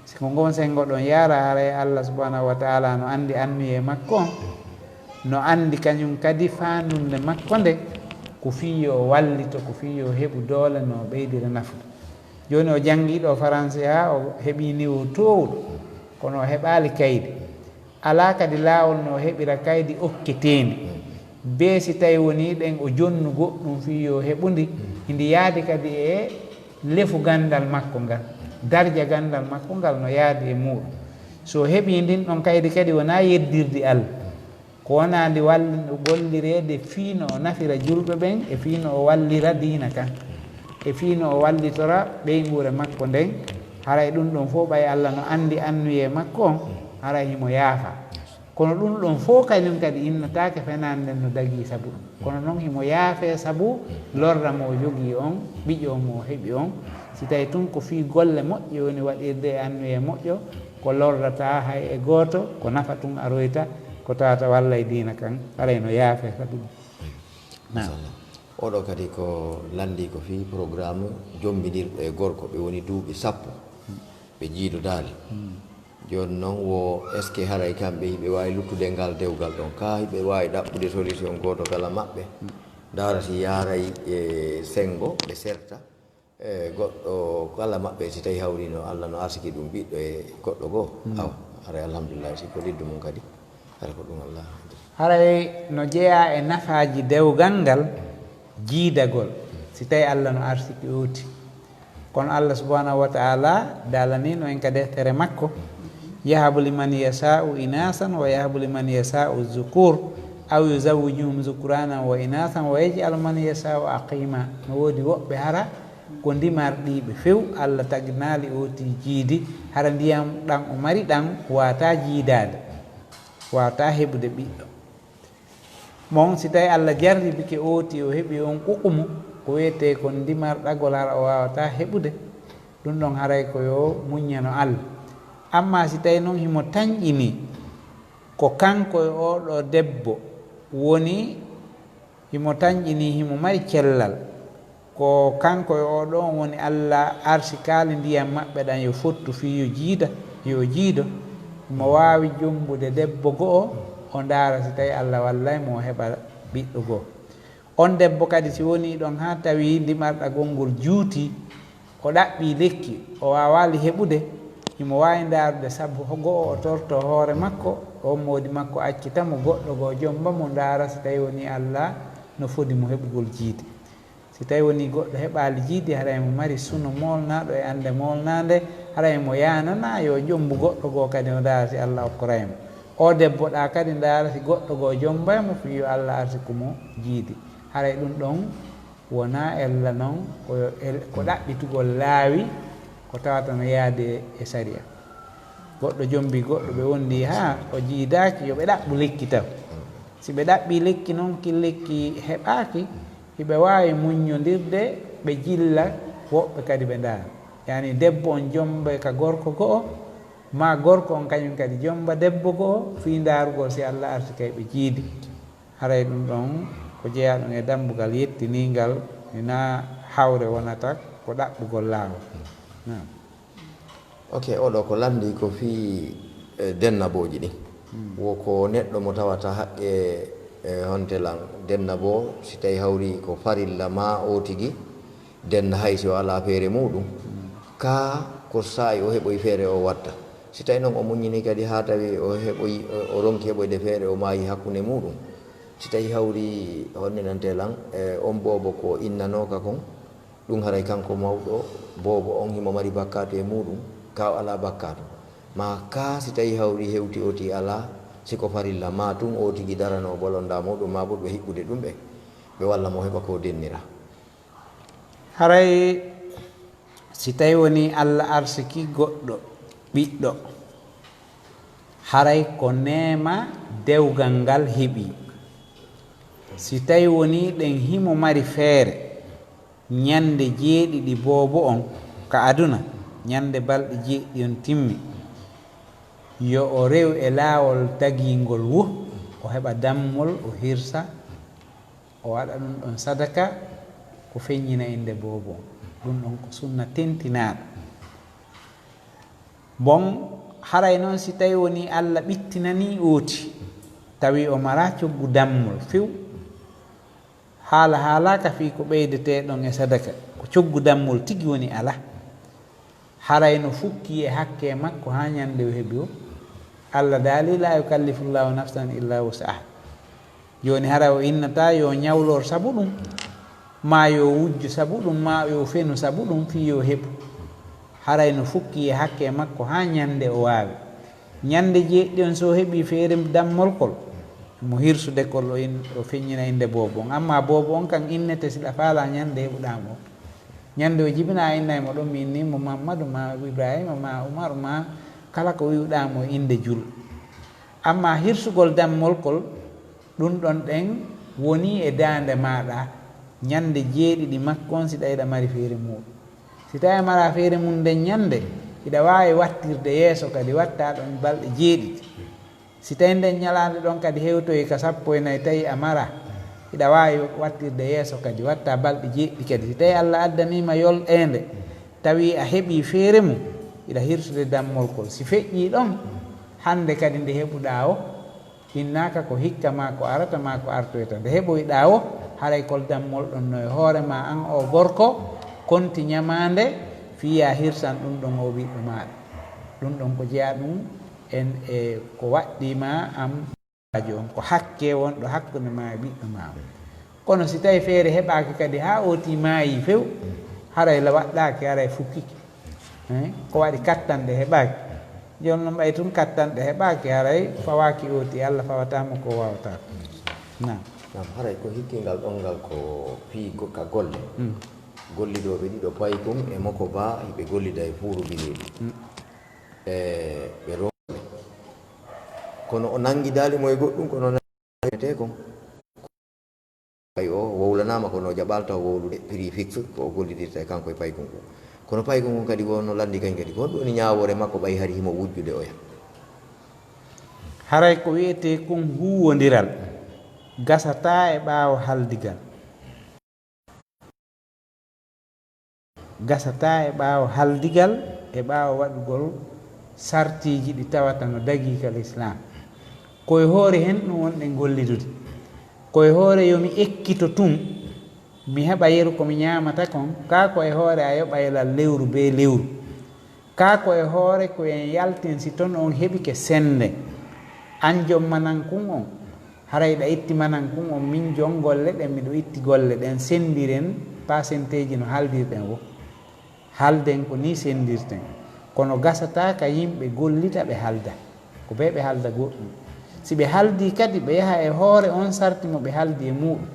Si ko ngon senngo ɗon yaara, haray Allah subhanahu wa ta'ala no anndi anniyee makko on, no anndi kañum kadi faandunde makko nde, ko fii yo o wallito, ko fii yo o heɓu doole no o ɓeydira nafude. Jooni o janngii ɗo Faransi haa o heɓii niwo toowuɗo, kono o heɓaali kaydi. Alaa kadi laawol no o heɓira kaydi okketeendi. Bee si tawi wonii ɗen o jonnu goɗɗum fii yo o heɓu ndi, hindi yaadi kadi e lefu ganndal makko ngal, darja ganndal makko ngal no yaadi e muuɗum. So o heɓii ndin ɗon kaydi kadi wonaa yeddirdi Allah. Ko wonaa ndi wall-, gollireede fii no o nafira julɓe ɓen, e fii no o wallira diina kan, e fii no o wallitora ɓeynguure makko nden, Haray ɗum ɗon fof, ɓay Allah no anndi annuyee makko on, haray himo yaafa. Kono ɗum ɗon fof kañum kadi innataake fenaande nden no dagii sabu ɗum. Kono non himo yaafee sabu lorra mo o jogii on, ɓiƴo mo o heɓi on. Si tawi tun ko fii golle moƴƴe woni waɗirde e annuyee moƴƴo, ko lorrataa hay e gooto, ko nafa tun aroyta, ko tawata wallay diina kan, haray no yaafee sabu ɗum. Naam. Machallah. Oɗo kadi ko lanndii ko fii programme jommbindirɗo e gorko, ɓe woni duuɓi sappo, ɓe jiidodaali. Jooni non wo, est-ce que haray kamɓe hiɓe waawi luttude ngal dewgal ɗon? Kaa hiɓe waawi ɗaɓɓude solution gooto kala maɓɓe? Ndaara si yaaray e senngo, ɓe serta. E goɗɗo kala maɓɓe, si tawi hawriino, Allah no arsiki ɗum ɓiɗɗo e goɗɗo goo. Awa, haray alhamdulillahi, si ko liddu mum kadi, haray ko ɗum Allah. Haray no jeyaa e nafaaji dewgal ngal, jiidagol, si tawi Allah no arsiki ooti. Kono Allah subhanahu wa ta'ala daalaniino en ka deftere makko, "Yahabu liman yasha'u inasan wa yahabu liman yasha'u zukur, aw yuzawwijuhum zukranan wa inasan wa yaj'alu man yasha'u aqima." No woodi woɓɓe hara ko ndimarɗiiɓe few, Allah taginaali ooti jiidi, hara ndiyam ɗam o mari ɗam waataa jiidaade, waataa heɓude ɓiɗɗo. Mon si tawi Allah jarribike ooti, o heɓi on ɓuɓɓu mo, ko wiyetee kon ndimarɗagol, hara o waawataa heɓude, ɗum ɗon haray ko yo muññano Allah. Amma si tawi non himo tanƴini ko kanko e oo ɗoo debbo woni, himo tanƴini, himo mari cellal, ko kanko e oo ɗoo woni Allah arsikaali ndiyam maɓɓe ɗam yo fottu fii yo jiida, yo jiido, himo waawi jommbude debbo go'o, o ndaara si tawi Allah wallay mo o heɓa ɓiɗɗo goo. On debbo kadi, si wonii ɗon haa tawi ndimarɗagol ngol juutii, o ɗaɓɓii lekki, o waawaali heɓude, himo waawi ndaarude sabu go'o o tortoo hoore makko, on moodi makko accita mo, goɗɗo goo jommba mo, ndaara si tawi wonii Allah no fodi mo heɓugol jiidi. Si tawi wonii goɗɗo heɓaali jiidi, haray mo mari suno moolnaaɗo e annde moolnaande, haray mo yaananaa yo jommbu goɗɗo goo kadi, o ndaara si Allah okkoray mo. Oo debbo ɗaa kadi, ndaara si goɗɗo goo jommbay mo fii yo Allah arsiku mo jiidi. Haray ɗum ɗon wonaa ella non, ko, ko ɗaɓɓitugol laawi ko tawata no yaadi e sariya. Goɗɗo jommbii goɗɗo, ɓe wonndii haa o jiidaaki, yo ɓe ɗaɓɓu lekki taw. Si ɓe ɗaɓɓii lekki non, kin lekki heɓaaki, hiɓe waawi muññondirde, ɓe jilla, woɓɓe kadi ɓe ndaara. Yaani debbo on jommba ka gorko go'o, maa gorko on kañum kadi jommba debbo go'o, fii ndaarugol si Allah arsikay ɓe jiidi. Haray ɗum ɗon ko jeyaa ɗum e dammbugal yettiniingal, hinaa hawre wonata ko ɗaɓɓugol laawol. Naam. Ok, oɗo ko lanndii ko fii, eh, dennabooji ɗin. Wo ko neɗɗo mo tawata haqqe, eh, honte lan, dennaboo, si tawi hawri ko farilla maa o tigi denna hay si o alaa feere muuɗum, kaa ko saa'i o heɓoyi feere o watta. Si tawi non o muññinii kadi haa tawi o heɓoyi, o, o ronki heɓoyde feere, o maayi hakkunde muuɗum. Si tawi hawri honne nante lan, eh, on boobo ko innanooka kon, ɗum haray kanko mawɗo boobo on himo mari bakkaatu e muuɗum, kaa o alaa bakkaatu. Maa kaa si tawi hawri hewti oti alaa, si ko farilla, maa tun o tigi daranoo bolondaa muuɗum, maa ɓurɓe hiɓɓude ɗum ɓe, ɓe walla mo heɓa ko dennira. Haray si tawi wonii Allah arsiki goɗɗo ɓiɗɗo, haray ko neema dewgal ngal heɓi. Si tawi wonii ɗen himo mari feere, ñande jeeɗiɗi boobo on ka aduna, ñande balɗe jeeɗiɗi on timmi, yo o rew e laawol tagiingol wo, o heɓa dammol, o hirsa, o waɗa ɗum ɗon sadaka, ko feññina innde boobo on. Ɗum ɗon ko sunna tentinaaɗo. Bon, haray non si tawi wonii Allah ɓittinanii ooti, tawi o maraa coggu dammol few, haala haalaaka fii ko ɓeydetee ɗon e sadaka, ko coggu dammol tigi woni alaa. Haray no fukki e hakkee makko haa ñande o heɓi o. Allah daali, "Laa yukallifullahu nafsan illa wus'aha." Jooni haray o innataa yo ñawlor sabu ɗum, maa yo wujju sabu ɗum, maa yo fenu sabu ɗum fii yo heɓu. Haray no fukki e hakkee makko haa ñande o waawi. Ñande jeeɗiɗi on, so o heɓii feere dammol kol, mo hirsude kol, o in-, o feññina innde boobo on. Amma boobo on kan innete si ɗa faalaa ñande heɓuɗaa mo. Ñande o jibinaa, a innay mo ɗon, mi innii mo Mammadu, ma Ibraahiima, ma Umaru, ma kala ko wi'uɗaa mo innde jul. Amma hirsugol dammolkol, ɗun ɗon ɗen wonii e daande maaɗa ñande jeeɗiɗi makko on, si tawi hiɗa mari feere muuɗum. Si tawi a maraa feere mum nden ñande, hiɗa waawi wattirde yeeso kadi, wattaa ɗon balɗe jeeɗiɗi. Si tawi nden ñalaande ɗon kadi hewtoyi ka sappo e nayi, tawi a maraa, hiɗa waawi wattirde yeeso kadi, wattaa balɗe jeeɗiɗi kadi. Si tawi Allah addanii ma yolɗeende, tawi a heɓii feere mum, hiɗa hirsude dammolkol. Si feƴƴii ɗon, hande kadi nde heɓuɗaa o, innaaka ko hikka maa ko arata maa ko artoyta. Nde heɓoyɗaa o, haray kol dammol ɗon no e hoore maa an oo gorko, konti ñamaande, fii yaa hirsan ɗun ɗon oo ɓiɗɗo maaɗa. Ɗun ɗon ko jeyaa ɗun en e ko waɗɗii ma an baajo on, ko hakkee wonɗo hakkunde maa e ɓiɗɗo maa on. Kono si tawi feere heɓaaki kadi haa ootii maayii few, haray la waɗɗaaki, haray fukkike. Eh, ko waɗi kattanɗe heɓaaki. Jooni non ɓay tun kattanɗe heɓaaki, haray fawaaki ootii, Allah fawataa mo ko waawataa ko. Naam. Naam, haray ko hikkingal ɗon ngal ko fii go-, ka golle. Mm. Gollidooɓe ɗiɗo, paykun e moko ba, hiɓe gollida e fuuru bireedi. Mm. E ɓe rooɓe. Kono o nanngidaali mo e goɗɗum, kono nanngetee kon. Ɓay o wowlanaama, kono o jaɓaali taw wowlude prix fixe ko o gollidirta e kanko e paykun kun. Kono paykun kun kadi wonno lanndi kañ kadi. Ko honɗum woni ñaawoore makko ɓay hari himo wujjude oya? Haray ko wi'etee kun huuwondiral gasataa e ɓaawo haldigal. Gasataa e ɓaawo haldigal, e ɓaawo waɗugol sartiiji ɗi tawata no dagii ka lislaam. Ko e hoore hen ɗum wonɗen gollidude. Ko e hoore yo mi ekkito tun, mi heɓa yeru ko mi ñaamata kon, kaa ko e hoore a yoɓaylal lewru bee lewru. Kaa ko e hoore ko en yaltin si ton on heɓike sennde. An jom manan kun on, haray ɗa itti manan kun on, min jom golle ɗen, miɗo itti golle ɗen, senndiren paasenteeji no haldirɗen wo. Halden ko nii senndirten. Kono gasataa ka yimɓe gollita ɓe halda. Ko bee ɓe halda goɗɗum. Si ɓe haldii kadi, ɓe yaha e hoore on sarti mo ɓe haldi e muuɗum.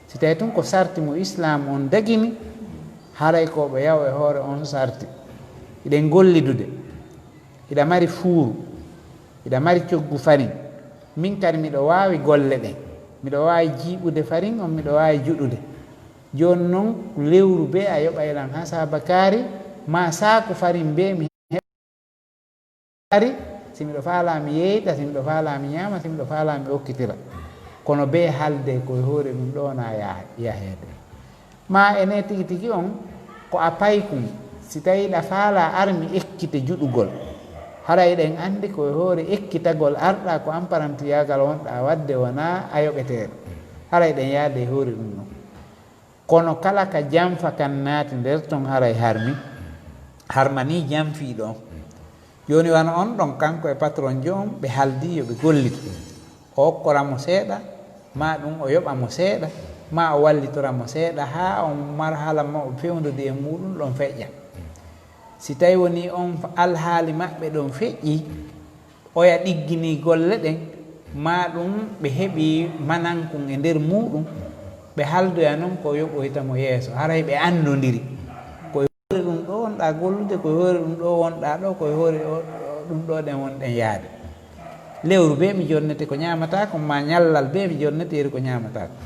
Si tawii tun ko sarti mo Islaam on dagini, haray ko ɓe yaw e hoore on sarti. Hiɗen gollidude. Hiɗa mari fuuru. Hiɗa mari coggu farin. Min kadi miɗo waawi golle ɗen. Miɗo waawi jiiɓude farin on, miɗo waawi juɗude. Jooni non, lewru bee a yoɓay lan hasaaba kaari, maa saaku farin bee mi ari, si miɗo faalaa mi yeeyta, si miɗo faalaa mi ñaama, si miɗo faalaa mi okkitira. Kono bee haalde ko e hoore ɗum ɗoo na ya-, yaheede. Maa ene tigi tigi on, ko a paykun, si tawii ɗa faalaa ar mi ekkite juɗugol. Haray ɗen anndi ko e hoore ekkitagol arɗaa ko amparantiyaagal wonɗaa waɗde wonaa a yoɓeteeɗo. Haray ɗen yaade e hoore ɗum ɗon. Kono kala ka janfa kan naati nder ton haray harmi, harmanii janfiiɗo on. Jooni wano on ɗon kanko e patronjo on ɓe haldii yo ɓe gollitu. O okkora mo seeɗa, maa ɗum o yoɓa mo seeɗa, maa o wallitora mo seeɗa haa on marhala mo o fewndodi e muuɗum ɗon feƴƴa. Si tawi woni on alhaali maɓɓe ɗon feƴƴii, oya ɗigginii golle ɗen, maa ɗum ɓe heɓii manankun e nder muuɗum, ɓe haldoya non ko yoɓoyta mo yeeso, haray ɓe anndondiri. Ko e hoore ɗum ɗoo wonɗaa gollude, ko e hoore ɗum ɗoo wonɗaa ɗoo, ko e hoore o-, ɗum ɗoo ɗen wonɗen yaade. Lewru bee mi jonnete ko ñaamataa kon, maa ñallal bee mi jonnete yeru ko ñaamataa kon.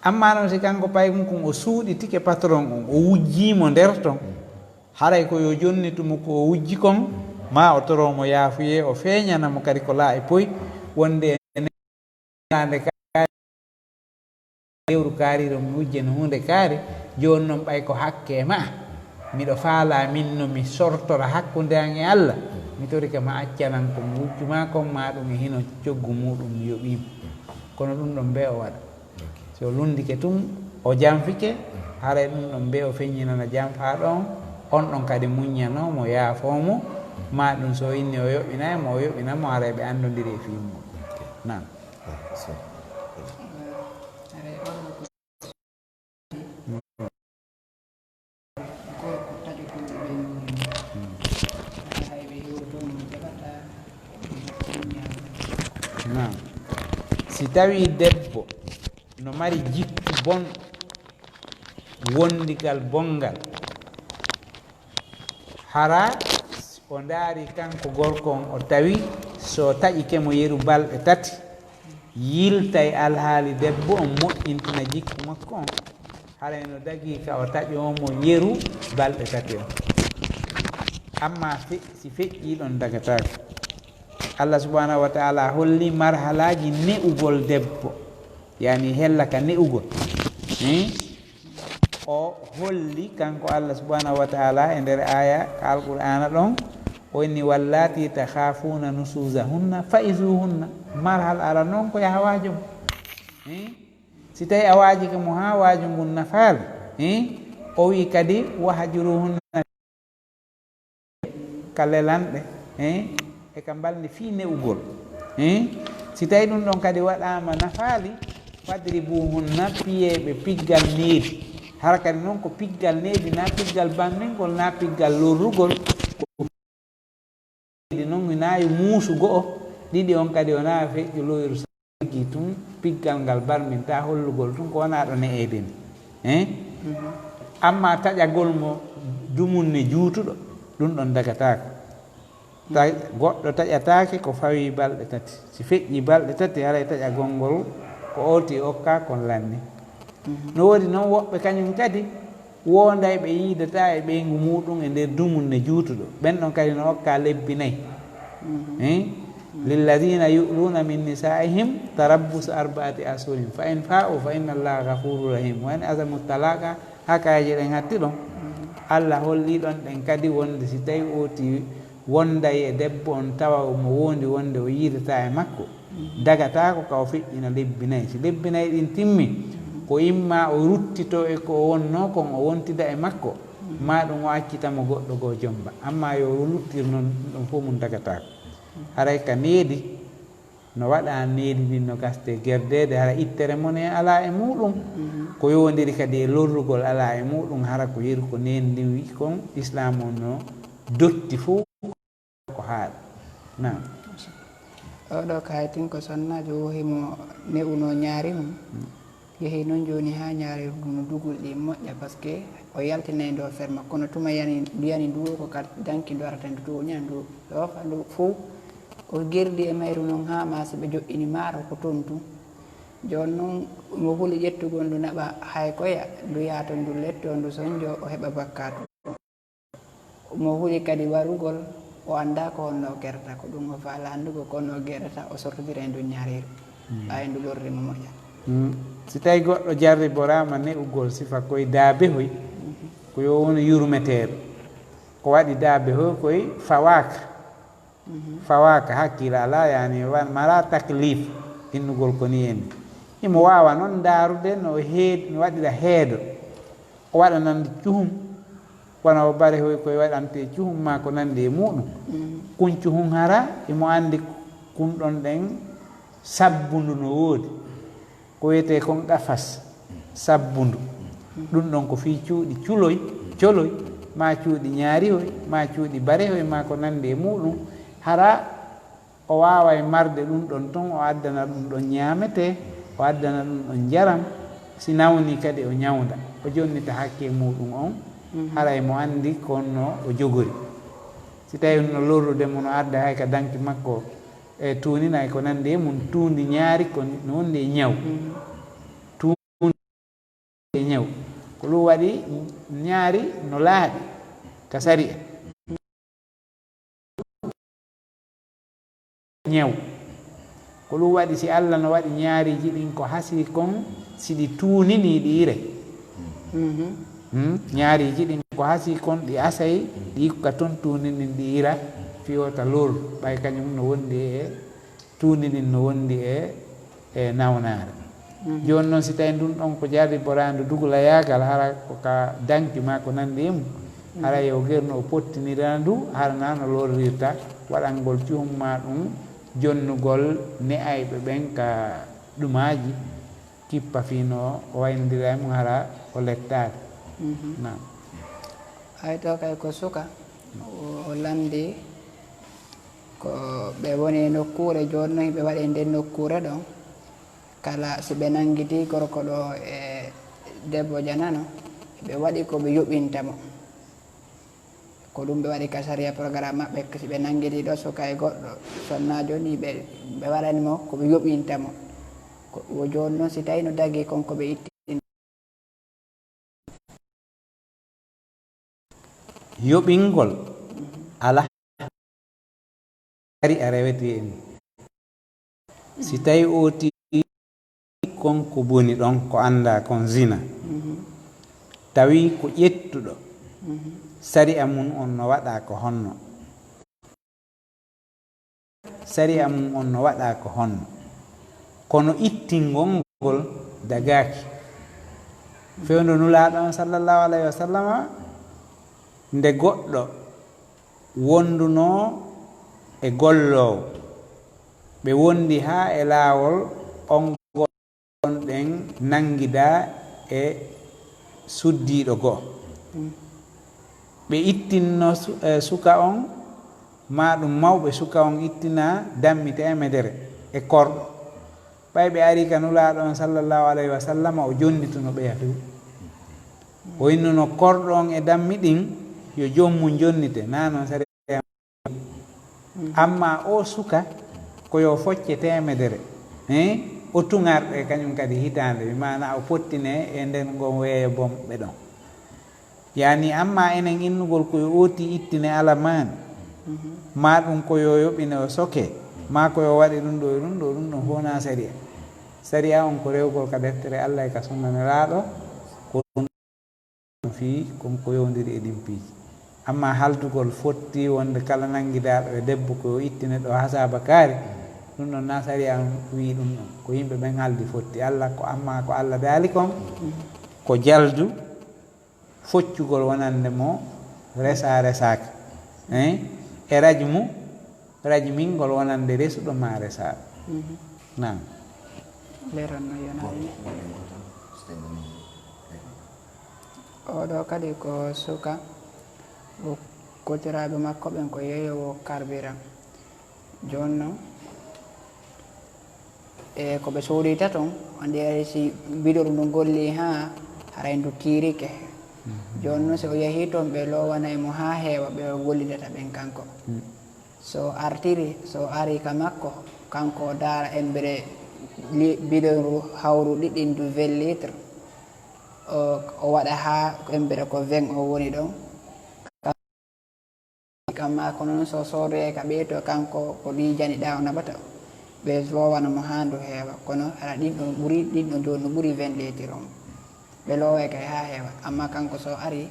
Ammaa non si kanko paykun kun o suuɗitike patron on, o wujjii mo nder ton, haray ko yo jonnitu mo ko o wujji kon, maa o toroo mo yaafuyee, o feeñana mo kadi ko laa'i poy, wonde e neɗɗaande kaari, lewru kaariiɗo mi wujje no huunde kaari, jooni non ɓay ko hakkee maa, miɗo faalaa min no mi sortora hakkunde an e Alla, mi torike ma accanan ko mi wujju maa kon, maa ɗum e hino coggu muuɗum mi yoɓii mo. Kono ɗum ɗon bee o waɗa. Ok. Si o lunndike tun, o janfike, haray ɗum ɗon bee o feññinana janfaaɗo on, on ɗon kadi muññanoo mo, yaafoo mo, maa ɗum so o inni o yoɓinay mo, o yoɓina mo, haray ɓe anndondiri e fii muuɗum. Ok. Naam. Ah, so. Gorko taƴotooɗo ɓe yuuri mo. Hay ɓe hewtono mo jaɓata. Naam. Si tawii debbo no mari jikku bonɗo, wondigal bonngal, Hara o ndaari kanko gorko on, o tawi so taƴike mo yeru balɗe tati, yiltay alhaali debbo on, moƴƴintina jikku makko on. Haray no dagii ka o taƴoo mo yeru balɗe tati on. Amma fe-, si feƴƴii ɗon dagataako. Allah subhanahu wa ta'ala holli marhalaaji ne'ugol debbo, yani hella ka ne'ugol. Hmm? O holli kanko Allah subhanahu wa ta'ala e nder aya ka Alqur'aana ɗon, o inni: "Wallati takhafuuna nusuzahunna fa'izuhunna." Marhal ara non ko yaha waajo mo. Hmm? Si tawi a waajike mo haa waaju ngun nafaali, eh, o wi kadi: "Wahjuruhunna ka lelanɗe, eh, e ka mbalndi fii ne'ugol." Eh? Si tawi ɗum ɗon kadi waɗaama nafaali, "Fadribuhunna", piyee ɓe piggal needi. Hara kadi non ko piggal needi, na piggal bammingol, na piggal lorrugol. Ko ɗi non hinaayi muusu go'o, ɗiɗi on kadi wonaa feƴƴu loyru, sigi tun piggal ngal barminta hollugol tun ko wonaa ɗo ne'eede ni. Eh? Mhm. Amma taƴagol mo dumunne juutuɗo, ɗum ɗon dagataako. Ta-, goɗɗo taƴataake ko fawii balɗe tati. Si feƴƴii balɗe tati, haray taƴagol ngol ko oolti okka kon lanni. Mhm. No woodi non woɓɓe kañum kadi, woonday ɓe yiidataa e ɓeyngu muuɗum e nder dumunne juutuɗo. Ɓen ɗon kadi no okka lebbi nayi. Mhm. Eh? Mhm. "Lilladina yu'luna min nisaihim tarabbusu arba'ati ashhurin. Fa in fa'u fa inna Allaha ghafurur rahim. Wa in azamu talaqa", haa kaayeeje ɗen hatti ɗon. Mhm. Allah holli ɗon ɗen kadi wonde si tawi ooti wonday e debbo on tawa omo wondi wonde o yiidataa e makko, dagataako ka o feƴƴina lebbi nayi. Si lebbi nayi ɗin timmi, ko imma o ruttito e ko o wonnoo kon, o wontida e makko, maa ɗum o accita mo goɗɗo goo jomba. Amma yo o luttir non, ɗum ɗon fof mum dagataako. Haray ka needi, no waɗa needi ndin no gaste gerdeede, hara ittere mone alaa e muuɗum. Mhm. Ko yowondiri kadi e lorrugol alaa e muuɗum, hara ko yeru ko needi ndin wi'i kon, Islaam on no dotti fof. Ko haaɗi. Naam. Oɗo kayitin ko sonnaajo wo himo ne'uno ñaari mum. Mm. Yehi noon jooni haa ñaari mum no dugol ɗi moƴƴa, parce que o yaltinay ndo ferma. Kono tuma yani, yani ndu ko ka danki ndu arata ndu toña ndu ɗoofa ndu fof. O gerdi e mayru noon haa ma si ɓe joɗɗini maaro ko toon tun. Jooni noon mo huli ƴettugol ndu naɓa hay koya, ndu yaha to ndu letto, ndu sonjo, o heɓa bakkaatu. Mo huli kadi warugol, o anndaa ko honno o gerata, ko ɗum o faalaa anndugo, ko honno o gerata, o sortodira e ndu ñaareeri, ɓaawo ndu lorri mo moƴƴa. Mm. Si tawi goɗɗo jarriboraama ne'ugol sifa koye daabehoy, ko yo wonu yurmeteeɗo. Ko waɗi daabehoy koye fawaaka. Mhm. Fawaaka, hakkil alaa, yani, wa-, mara taklif, innugol ko ni en. Imo waawa noon ndaarude no heed-, no waɗira heedo. O waɗanande cuhum, wano o bare hoy koye waɗante cuhum maa ko nanndi e muuɗum. Mm. Kun cuhum hara, imo anndi kun ɗon ɗen sabbundu no woodi. Ko wiyetee kon qafas, sabbundu. Ɗum ɗon ko fii cuuɗi culoy, coloy, maa cuuɗi ñaarihoy, maa cuuɗi barehoy, maa ko nanndi e muuɗum. Hara o waaway marde ɗum ɗon ton, o addana ɗum ɗon ñaametee, o addana ɗum ɗon njaram, si nawni kadi o ñawnda, o jonnita hakke muuɗum on, mhm, haray mo anndi ko honno o jogori. Si tawi no lorrude mo no arda hay ka danki makko e tuunina e ko nanndi e mum, tuundi ñaari ko no wondi e ñaw. Mhm. e ñaw. Ko ɗum waɗi ñaari no laaɓi ka sariya. Ñaw. Ko ɗum waɗi si Allah no waɗi ñaariiji ɗin ko hasii kon, si ɗi tuunini ɗi iray. Mhm. Hmm? Ñaariiji ɗin ko hasii kon ɗi asay, ɗi ikka ton tuunini ɗi ira, fii wota lor, ɓay kañum no wondi e tuundi ndin no wondi e, e nawnaare. Mhm. Jooni noon, si tawi ndun ɗon ko jarriboraandu dugulayaagal, hara ko ka danki maa ko nanndi e mum, mhm, hara yo gerno o pottinira ndu, hara na no lorrirta waɗangol cuhum maa ɗum jonnugol ne'ayɓe ɓen ka ɗumaaji, kippa fii no o waynondira e mum, hara o lettaade. Mhm. Naam. Hay to kay ko suka, o, o lanndi. Ko ɓe woni e nokkuure jooni noon, ɓe waɗi e nden nokkuure ɗon. Kala si ɓe nanngiti gorko ɗo e debbo janano, ɓe waɗi ko ɓe yoɓinta mo. Ko ɗum ɓe waɗi ka sariya programme maɓɓe, si ɓe nanngidii ɗo suka e goɗɗo sonnaajo ni, ɓe, ɓe waɗani mo ko ɓe yoɓinta mo. Ko, wo jooni noon, si tawii no dagii kon ko ɓe itti. Yoɓingol alaa hari a rewete en. Si tawi ooti kon ko boni ɗon, ko anndaa kon zina, tawi ko ƴettuɗo, sariya mum on no waɗa ko honno? Sariya mum on no waɗa ko honno? Kono ittingol ngol dagaaki. Fewndo Nulaaɗo on, sallallahu alayhi wa sallama, nde goɗɗo wondunoo e golloowo, ɓe wondi haa e laawol, on gonɗen nanngidaa e suddiiɗo goo. Ɓe ittinno su-, eh, suka on, maa ɗum mawɓe suka on ittina dammi teemedere e korɗo. Ɓay ɓe arii ka Nulaaɗo on, sallallahu alayhi wa sallama, o jonnituno ɓeya few. O innuno korɗo on e dammi ɗin, yo joom mum jonnite, naa non sariya. Amma oo suka, ko yo focce teemedere, eh, o tuŋarɗe kañum kadi hitaande, bi maana o pottine e nden ngon weeyo bomɓe ɗon. Yaani, amma enen innugol ko yo ooti ittine alamaani, maa ɗum ko yo yoɓine o soke, maa ko yo waɗe ɗum ɗo e ɗum ɗo, ɗum ɗon fof wonaa sariya. Sariya on ko rewgol ka deftere Allah e ka sunna Nelaaɗo, ko ɗum fii kon ko yowndiri e ɗin piiji. Amma haldugol fotti wonde kala nanngidaaɗo e debbo ko yo ittine ɗo haa saabakaari, ɗum ɗon na sariya on wii ɗum ɗon. Ko yimɓe ɓen haldi fotti. Allah ko, amma ko Allah daali kon, ko jaldu foccugol wonande mo resaa resaaka. Hein? E rajmu, rajmingol wonande resuɗo maa resaaɗo. Naam. Leeral no yonaani. Oɗo kadi ko suka, o kotiraaɓe makko ɓen ko yeeyoowo carburant. Jooni non, e ko ɓe soodita ton, anndi hay si bidon ndu golli haa, haray ndu tiirike. Jooni non, si o yahii ton, ɓe loowanay mo haa heewa, ɓe o gollidata ɓen kanko. So artiri, so ari ka makko, kanko o daara embere li-, bidon ndu hawru ɗiɗi ndu vingt litres. O, o waɗa haa embere ko vingt o woni ɗon. Kamma ko noon so soodoyay ka ɓee to kanko ko ɗi jani ɗa o naɓata. Ɓe lowana mo haa ndu heewa. Kono hara ɗin ɗon ɓuri, ɗin ɗon jooni no ɓuri vingt litres on. Ɓe looway kay haa heewa. Amma kanko so ari,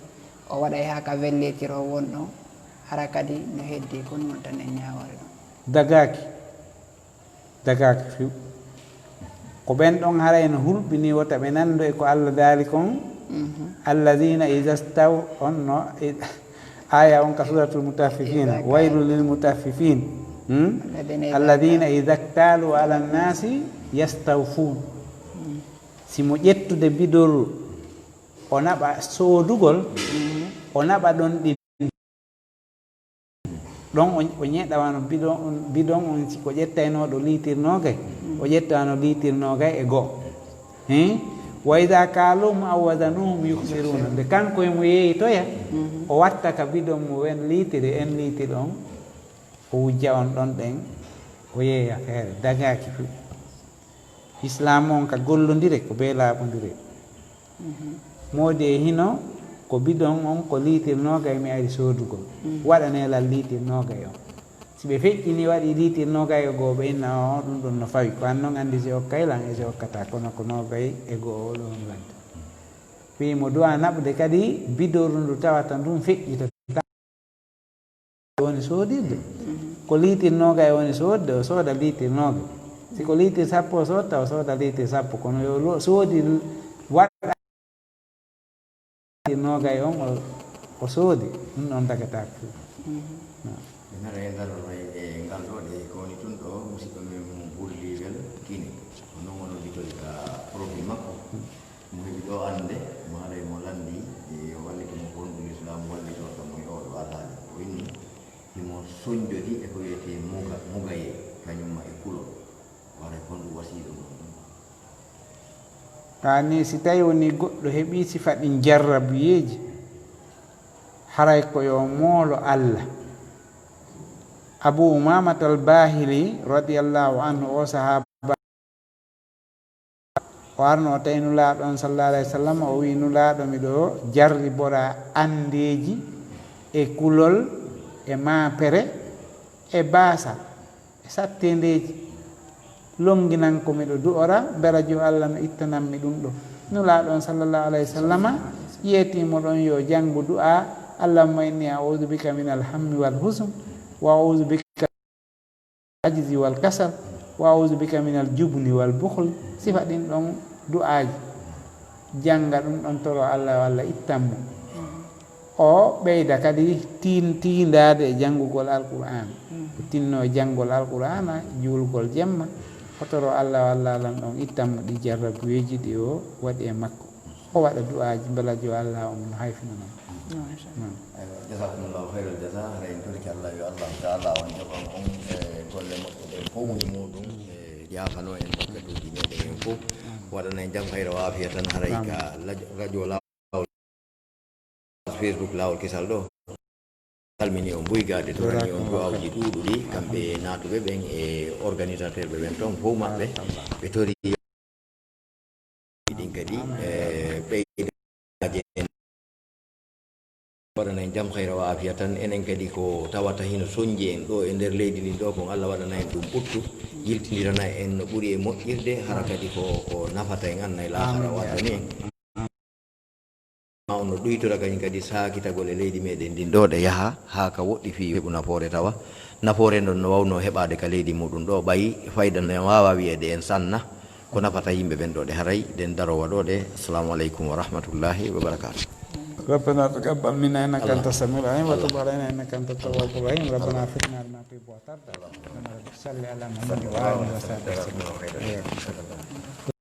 o waɗay haa ka vingt litres o won ɗon. Hara kadi no heddi ko noon tan en ñaawoore ɗon. Dagaaki. Dagaaki few. Ko ɓen ɗon haray no hulɓinii wota ɓe nanndo e ko Allah daali kon. Alladina ida staw, on no, e, aya on ka Suratul Mutaffifina, waylu lil mutaffifin. Hmm? Alladina ida ktalu ala nnasi yastawfun. Si mo ƴettude bidon, o naɓa soodugol, o naɓa ɗon ɗi ɗon o, o ñeɗa wano bidon on, bidon on si ko ƴettaynooɗo liitir noogay, o ƴetta wano liitir noogay e go'o. Hein? Wa ida kaaluhum aw wazanuhum yukhsiruna. Nde kanko e mo yeeyitoya, o watta ka bidon mo wen liitir e en liitir on, o wujja on ɗon ɗen, o yeeya feere, dagaaki few. Islaam on ka gollondire, ko bee laaɓondire. Moodi e hino ko bidon on ko liitir noogay mi ari soodugol. Waɗanee lan liitir noogay on. Si ɓe feƴƴini waɗi liitir noogay e go'o, ɓe inna, "Oo, ɗum ɗon no fawi. Ko an non anndi si okkay lan e si okkataa, kono ko noogay e go'o o ɗon ladde." Fii mo duwa naɓude kadi bidon ndu tawata ndun feƴƴita. Woni soodirde. Ko liitir noogay woni soodde, o sooda liitir noogay. Si ko liitir sappo o soodta, o sooda liitir sappo. Kono yo lo-, soodi waɗa liitir noogay on, o, o soodi. Ɗum ɗon dagataako. Naam. Ɓe nara e ngal, e ngal ɗo, ɗe ko woni tun ɗo, musidɗo men mo Bulliwel Kine. Ko non wonno jittori ka profil makko. Mo heɓi ɗo annde, mo haray mo lanndii, e, wallito mo ko honɗum Lislaamu wallitorta mo e oo ɗoo alhaali. O inni himo soñjodi e ko wiyetee muga-, mugayee, kañum ma e kulol. O haray ko honɗum wasiiɗo ɗum? Kaa nii, si tawii wonii goɗɗo heɓii sifa ɗin jarrabuyeeji, Haray ko yo moolo Allah. Abu Umamat al-Bahili radiyallahu anhu, o sahaaba, o arno o tawi Nulaaɗo on sallallahu alayhi wa sallam, o wi'i, "Nulaaɗo, miɗo jarribora anndeeji e kulol e maapere e baasal e satteendeeji. Lonnginan ko miɗo du'ora, mbela jo Allah no ittanammi ɗum ɗo." Nulaaɗo on sallallahu alayhi wa sallama yeetimo ɗon yo janngu du'a, "Allahumma inni a'udhu bika min al-hammi wal huzn, wa a'udhu bika ajzi wal kasal, wa a'udhu bika min al-jubni wal bukhl." Sifa ɗin ɗon du'aaji. Jannga ɗum ɗon, toro Allah yo Allah ittan mo. O ɓeyda kadi tin-, tiindaade e janngugol Alqur'aana. O tinno e janngol Alqur'aana, juulgol jemma, o toro Allah yo Allah lan ɗon ittan mo ɗi jarrabuyeeji ɗi o waɗi e makko. O waɗa du'aaji mbela jo Allah on no hayfinana mo. Aywa, jazakumullahu khairal jaza. Haray en torike Allah yo Allah taala on jaɓan on e golle moƴƴe ɗen fof woni muɗum, e yaafano en bakkaduuji meɗen en fof. Waɗana en jam, hayra wa afiya tan. Haray ka laj-, radio Laawol, Facebook Laawol Kisal ɗo. Salmini on buy gaade, torani on du'aawuji ɗuuɗuɗi, kamɓe naatuɓe ɓen e organisateur ɓe ɓen ton fof maɓɓe. Ɓe tori ɗin kadi, e ɓeydaaje en. Waɗana en jam, hayra wa afiya tan. Enen kadi ko tawata hino sonji en ɗo e nder leydi ndin ɗo, kon Allah waɗana en ɗum ɓuttu, yiltindirana en no ɓuri e moƴƴirde, hara kadi ko, ko nafata en anna e laakara o addani en. Ma on no ɗuytora kañum kadi saakitagol e leydi meɗen ndin ɗo, ɗe yaha haa ka woɗɗi fii heɓu nafoore tawa. Nafoore ndon no wawno heɓaade ka leydi muɗum ɗo, ɓay fayda no waawa wi'eede en sanna. Ko nafata yimɓe ɓen ɗo ɗe haray ɗen darowa ɗo ɗe. Assalamu aleykum wa rahmatullahi wa barakatuh. ربنا تقبل منا إنك أنت السميع العليم وتب علينا إنك أنت التواب الرحيم. ربنا أغفر لنا ما نحب وترضى. صل على محمد وآله وصحبه وسلم.